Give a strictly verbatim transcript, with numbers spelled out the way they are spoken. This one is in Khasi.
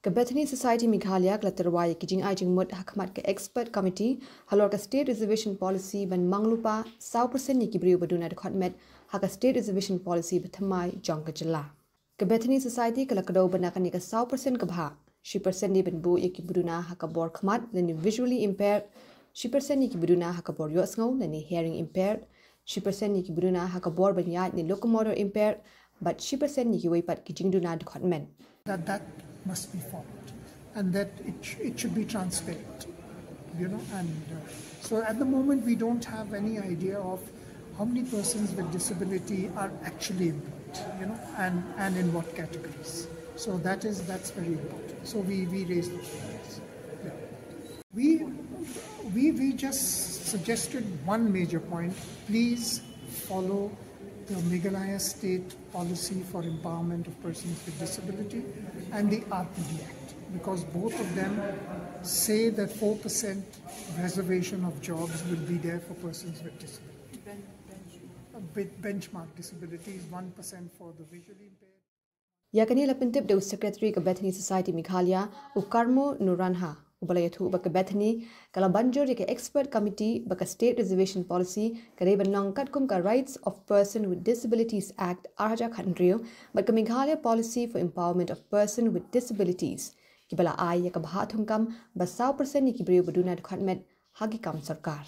Ka Bethany Society Meghalaya ka la tyrwa ïa ki jingai jingmut ha khmat ka Expert Committee halor ka State Reservation Policy ban mang lypa saw percent ïa ki briew ba duna dkhot met ha ka State Reservation Policy ba thymmai jong ka jylla. Ka Bethany Society ka la kdew ba na kane ka saw percent ka bhah, shi percent dei ban buh ïa ki ba duna ha ka bor khmat lane visually impaired, shi percent ïa ki ba duna ha ka bor ïohsngew lane hearing impaired, shi percent ïa ki ba duna ha ka bor ban ïaid ne locomotor impaired, bad shi percent ïa kiwei pat ki jingduna dkhot met. That that must be followed and that it, sh- it should be transparent, you know. And uh, so at the moment, we don't have any idea of how many persons with disability are actually employed, you know, and, and in what categories. So that is that's very important. So we, we raise those points. Yeah. We, we, we just suggested one major point. Please follow the Meghalaya State Policy for Empowerment of Persons with Disability and the R P D Act, because both of them say that four percent reservation of jobs will be there for persons with disability. A bit benchmark disabilities, one percent for the visually impaired. Ïa kane la pyntip da u Secretary ka Bethany Society Meghalaya, u Karmo Nuranha, uba la ïathuh ba ka Bethany ka la ban jur ïa ka Expert Committee ba ka State Reservation Policy ka dei ban long katkum ka Rights of Person with Disabilities Act ar hajar khathynriew bad ka Meghalaya Policy for Empowerment of Person with Disabilities, kiba la ai ïa ka bhah thungkam ba saw percent ïa ki briew ba duna dkhot met ha ki kam sorkar.